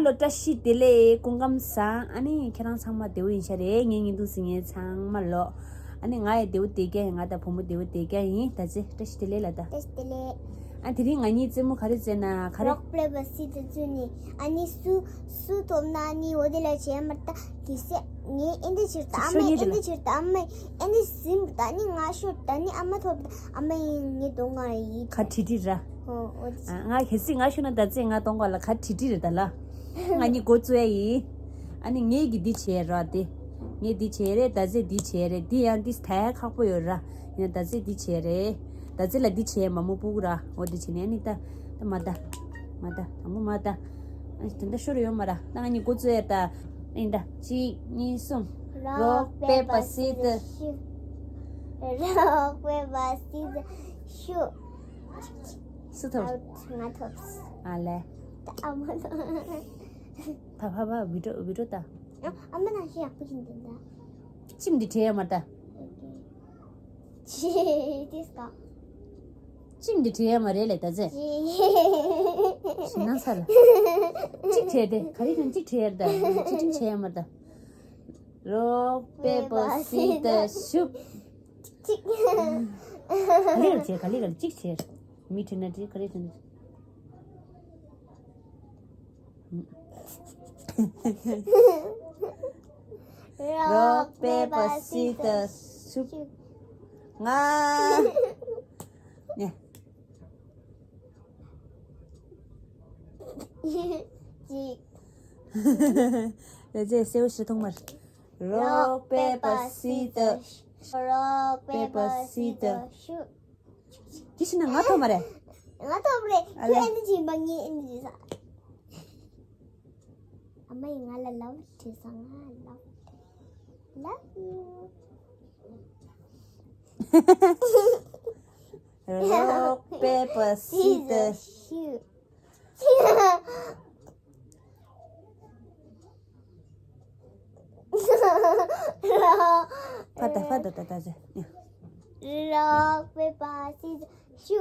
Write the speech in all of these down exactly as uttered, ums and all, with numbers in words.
ལོ། བཀྲ་ཤིས་བདེ་ལེགས། སྐུ་ཁམས་བཟང་། ཨ་ནི་ཁྱེད་རང་ཚང་མ་བདེ་བོ་ཡིན་ཤག་རེད། ངའི་བརྙན་ཐུང་གཟིགས་མཁན་ཚང་མ་ལོ། ཨ་ནི་ང་ཡི་བདེ་བོ་བསྡད་རྒྱུ་ཡིན། ང་དང་བུ་མོ་བདེ་བོ་བསྡད་རྒྱུ་ཡིན། ད་ཚེ་བཀྲ་ཤིས་བདེ་ལེགས་ལབ་ད། བཀྲ་ཤིས་བདེ་ལེགས། ཨ་དེ་རིང་ང་གཉིས་རྩེད་མོ་ག་རེ་རྩེས་ན། ག་རེ། རོགས་པས་པ་སི་ཏ་བཙུགས་ནས། ཨ་ནི་སུ་སུ་ཐོབ་ན་ཨ་ནི་འོ་དེ་ལ་བྱས་མར་ད། གལ་སྲིད་ངས་ཨེ་འདྲ་བྱེད་ད། ཨ་མས་ཤོ་གཉིས་ཨེ་དེ་ལ་འདྲ་བྱེད་ད། ཨ་མས་ཨེ་འདྲ་ཟིན་ད། ཨ་ནི་ང་ཤོར་ད། ཨ་ནི་ཨ་མ་ཐོབ་ད། ཨ་མ་ཡིན་ངས་གཏོང་ང་ཡིན། ག་ཁྲིག་ཁྲིག་ར། ཨོ་ཨོ་དེ། ཨ་ང་གལ་སྲིད་ང་ཤོར་ན་ད་ཚེ་ང་གཏོང་ག་ལ། ག་ཁྲིག་ཁྲིག་རེད་ད་ལ། ང་གཉིས་འགོ་བཙུགས་ཡ་ཡིན། ཨ་ནི་ངས་ཀྱིས་འདི་བྱས་ར་དེ། ངས་འདི་བྱས་རེད། ད་ཚེ་འདི་བྱས་རེད། འདི་ཡང་འདི་ད་ཡ་ཁག་པོ་ཡོད་ར། ཡིན་ན་ད་ཚེ་འདི་བྱས་རེད། ད་ཚེ་ལ་འདི་བྱས་མ་མོ་སྤུ་གུ་ར། འོ་འདི་བྱས་ནས་ཨ་ནི་ད་ད་མ་ད། མ་ད་དང་པོ་མ་ད། ཨ་ནི་ད་ད་ཤོར་ཡོད་མ་ར། ད་ང་གཉིས་འགོ་བཙུགས་ཡ་ད། ཨ་ནི་ད་གཅིག་གཉིས་གསུམ། རོགས་པས་པ་སི་ཏ་ཤུ། རོགས་པས་པ་སི་ཏ་ཤུ། སུ་ཐོབ། ང་ཐོབ། ཨ་ལེ། ད་ཨ་མ་ཐོབ། ཕ་ཕ་ཕ་བི་ཌིའོ་བི་ཌིའོ་ད། ཨ་མ་ནང་བཞིན་ཡག་པོ་ཞིག་འདུག་ད། ཅིམ་འདི་བྲེལ་ཡ་མ་ད། ཅི་དེ་སྐ། ཅིམ་འདི་བྲེལ་ཡ་མ་རེད་ལེ་ད་ཚེ། ཅི། ཞི་ན་ས་ལ། གཅིག་བྲེལ་ཏེ་ག་རེ་ཀྱང་གཅིག་བྲེལ་ཡ་ད། ཅི་ཅིམ་བྲེལ་ཡ་མ་ད། རོགས་པས་པ་སི་ཏ་ཤུ། གཅིག་ག་ལེ་ག་ལེ་བྱས། ག་ལེ་ག་ལེ་གཅིག་བྱས། མི་ཁྲིད་ན་ཁྲིད། ག་རེ་ཁྲིད་ན། རོགས་པས་པ་སི་ཏ་ཤུ། ང་། ནས། གཅིག་རེད་ཅེས་སེའུ་ཞིག་ཐོག་མར། རོགས་པས་པ་སི་ཏ། རོགས་པས་པ་སི་ཏ་ཤུ། དེ་བྱས་ན་ང་ཐོབ་མ་རེད། ང་ཐོབ་རེད། ཨ་ལེ། ཁྱོད་ཨེ་འདྲ་བྱེད་པ་ངས་ཨེ་འདྲ་བྱེད་ས། ཨ་མ་ཡིས་ང་ལ་ལབ་བྲིས་སོང་། ང་ལབ་བྲིས། Love you། རོགས་པས་པ་སི་ཏ་ཤུ། ཕ་ད་ཕ་ད་ད་ད་ཟེ། རོགས་པས་པ་སི་ཏ་ཤུ།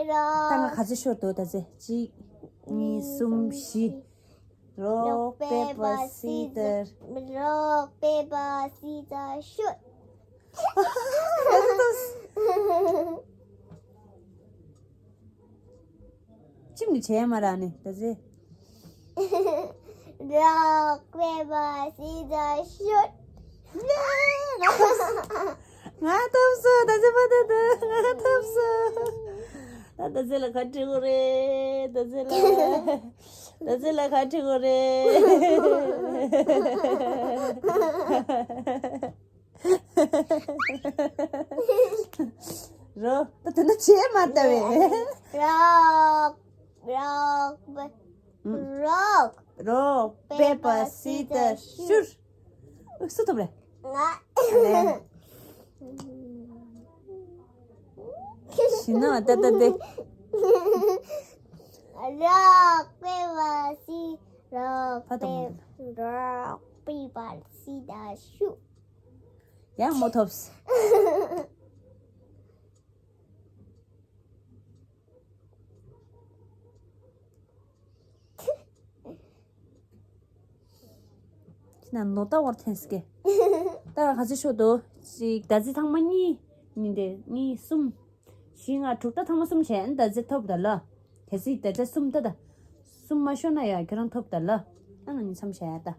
རོགས། ད་ང་ག་ཚོད་ཤོར་འདུག་ད་ཚེ། གཅིག་གཉིས། གཉིས། གསུམ། གསུམ། བཞི། བཞི། རོགས་པས་པ་སི་ཏ། རོགས་པས་པ་སི་ཏ་ཤུ། ཅིམ་ནི་བྱས་མ་རག་ནི་ད་ཚེ། རོགས་པས་པ་སི་ཏ་ཤུ། ང་ཐོབ་སོང་། ད་ཚེ་པ་ད་ད་ང་ཐོབ་སོང་། ད་ད་ཚེ་ལ་ག་འགྲིག་གོ་རེད། ད་ཚེ་ལ། ད་ཚེ་ལ་ག་འགྲིག་གོ་རེད། རོ། ད་དེ་འདྲ་བྱེད་མ་ལྟ་བས། རོགས། རོགས། རོགས། རོགས་པས་པ་སི་ཏ་ཤུར། སུ་ཐོབ་རེད། ང་། ཞི་ན་ད་ད་དེ། རོགས་པས་པ་སི། རོགས་པས། རོགས་པས་པ་སི་ཏ་ཤུ། ཡང་མོ་ཐོབ། ཁྱེད་ན་ནོ་ཏ་བར་ཐེན་སྐེ། ད་ག་ཚོད་ཤོར་འདུག་གཅིག་ད་ཚེ་ཐེངས་མ་གཉིས། གཉིས་འདི་གཉིས། གསུམ། བཞི། ལྔ། དྲུག་ད་ཐེངས་མ་གསུམ་བྱས། ཨ་ནི་ད་ཚེ་ཐོབ་ད་ལ། གལ་སྲིད་ད་ཚེ་གསུམ་ད་ད། གསུམ་མ་ཤོར་ན་ཡ་ཁྱེད་རང་ཐོབ་ད་ལ། ཨ་ང་གཉིས་མཚམས་བཞག་ཡ་ད།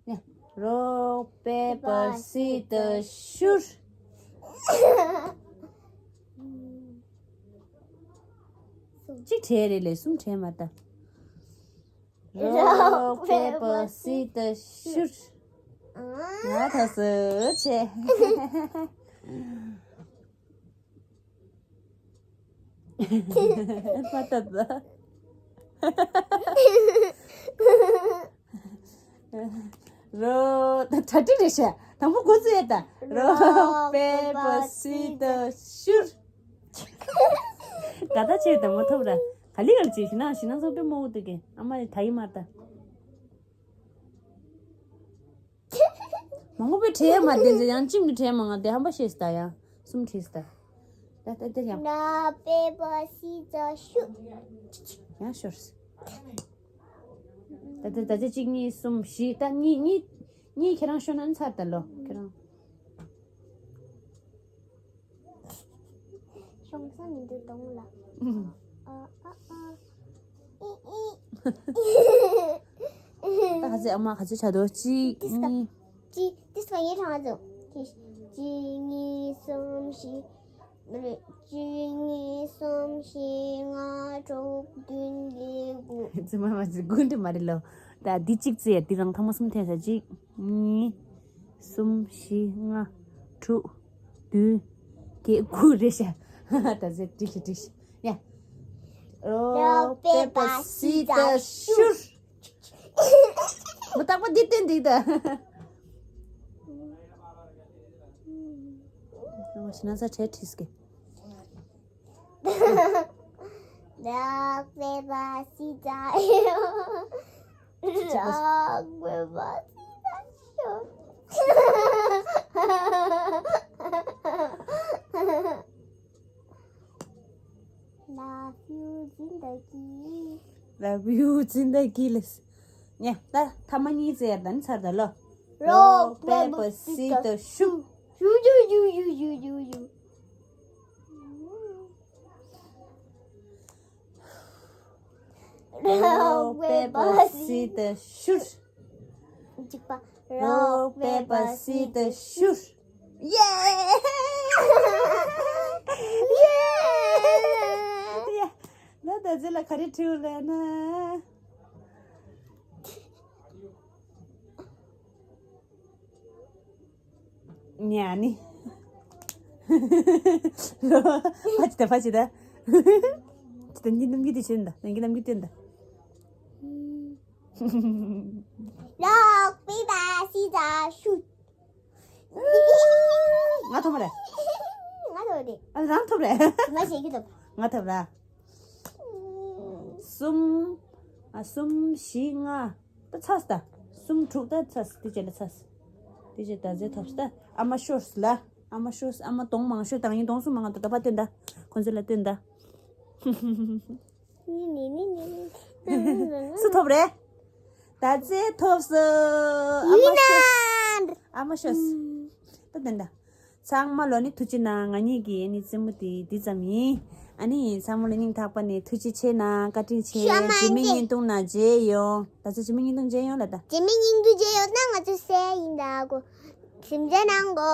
ནས། རོགས་པས་པ་སི་ཏ་ཤུར། གཅིག་བྲལ་རེད་ལས་གསུམ་བྲལ་མ་ད། རོགས་པས་པ་སི་ཏ་ཤུར། ང་ཐོབ་སོང་བྱས། མ་ཐོབ་ད། རོ། ད་གྲ་སྒྲིག་རེད་ཤག་དང་པོ་འགོ་བཙུགས་ཡ་ད། རོགས་པས་པ་སི་ཏ་ཤུར། ད་ལྟ་བྱས་དང་པོ་ཐོབ་ར། ག་ལེ་ག་ལེ་བྱས་ཞི་ན་ཞི་ན་སོང་པས་མོ་འུ་དུ་གེ་ཨ་མ་རེ་ད་ཡི་མ་ད། མང་པོ་བྲིས་མ་དེ་ཚེ་ཡང་ཅིམ་ནི་བྲིས་མ་ང་དེ་ཧམ་པ་ཤེས་ད་ཡང་གསུམ་བྲིས་ད། ད་ད་ད་ཡང་། Rock, paper, scissors, shoot. ཡང་ཤོར། ད་ད་ད་ད་གཅིག་གཉིས་གསུམ་བཞི་ད་གཉིས་གཉིས་གཉིས་ཁྱེད་རང་ཤོར་ན་ཚར་ད་ལོ་ཁྱེད་རང་། ཤོང་ས་མི་འདུག་གདོང་ལ། ཨ་ཨ་ཨ། ཨི་ཨི། ད་ཁ་ཚེ་ཨ་མ་ཁ་ཚེ་ཆ་དོ་གཅིག་གཉིས། གཅིག་ཏིས་ཀ་ཡེ་ཁྲང་ཙོ། གཅིག་གཉིས་གསུམ་བཞི། གཅིག་གཉིས་གསུམ་བཞི་ལྔ་དྲུག་བདུན་བརྒྱད་དགུ། ཙི་མ་མ་ཙི་དགུ་འདྲི་མ་རེད་ལོ། ད་འདི་གཅིག་ཙེ་འདི་རང་ཐ་མ་གསུམ་འཐེན་ས་གཅིག་གཉིས། གསུམ་བཞི་ལྔ་དྲུག་བདུན་བརྒྱད་དགུ་རེད་ཤག་ད་ཟེར་འགྲིག་ཤག་འགྲིག་ཤག་ཡ། Rock, paper, scissors, shoot. མི་རྟག་པ་འདི་བསྟན་འདི་ད། ང་ཤི་ན་ས་ཁྲལ་ཁྲིས་ཀི། Rock, paper, scissors. Rock, paper, scissors, shoot. Love you, Zindagi. Love you, Zindagi. ལས། ཉེ་ད་ཐ་མ་གཉིས་ཙེ་ཡར་དང་ཚར་ད་ལོ། Rock, paper, scissors, shoot. Shoot, shoot, shoot. Rock, paper, scissors, shoot. གཅིག་པ། Rock, paper, scissors, shoot. ཡེ། ཡེ། ད་ད་ཟེར་ལ་ག་རེ་བྲིས་ལ་ན། ཉ་ནི། ཕ་ཅི་ད་ཕ་ཅི་ད། ཅི་ད་ཉི་ནམ་གི་དེ་ཤེས་ད་ཉི་ནམ་གི་དེ་ད། Rock, paper, scissors, shoot. ང་ཐོབ་རེད། ང་ཐོབ་རེད། ཨ་རང་ཐོབ་རེད། ང་ཞེ་གི་ཐོབ། ང་ཐོབ་ར། གསུམ། ཨ་གསུམ་བཞི་ལྔ། ད་ཚར་ད། གསུམ་དྲུག་ད་ཚར་དེ་རྗེས་ལ་ཚར། དེ་རྗེས་ད་ཟེར་ཐོབ་ད། ཨ་མ་ཤོར་ལ། ཨ་མ་ཤོར་ཨ་མ་གདོང་མང་ཤོར་དང་ཡིན་གདོང་སུ་མང་ང་ད་ད་པ་སྟོན་ད། ཁོང་ཚོ་ལ་སྟོན་ད། སུ་ཐོབ་རེད། ད་ཚེ་ཐོབ་སོ། ཨ་མ་ཤོས། ཨ་མ་ཤོས། ད་དེ་འདྲ། ཚང་མ་ལོ་ནི་ཐུགས་རྗེ་གནང་ང་གཉིས་ཀྱི་ཨ་ནི་རྩེད་མོ་དེ་འདི་ཙམ་ཡིན། ཨ་ནི་ཚང་མ་ལ་སྙིང་ཐག་པ་ནས་ཐུགས་རྗེ་ཆེ་གནང་བཀའ་དྲིན་ཆེ། ཤ་མ་རྗེས་མའི་ཉིན་བརྙན་ཐུང་ནང་མཇལ་ཡོང་། ད་ཚེ་རྗེས་མའི་བརྙན་ཐུང་མཇལ་ཡོང་ལ་ད། རྗེས་མའི་བརྙན་ཐུང་མཇལ་ཡོང་ན་ང་ཚོ་སེ་ཡིན་ད་གོ། སེམས་ཅན་ནང་གོ།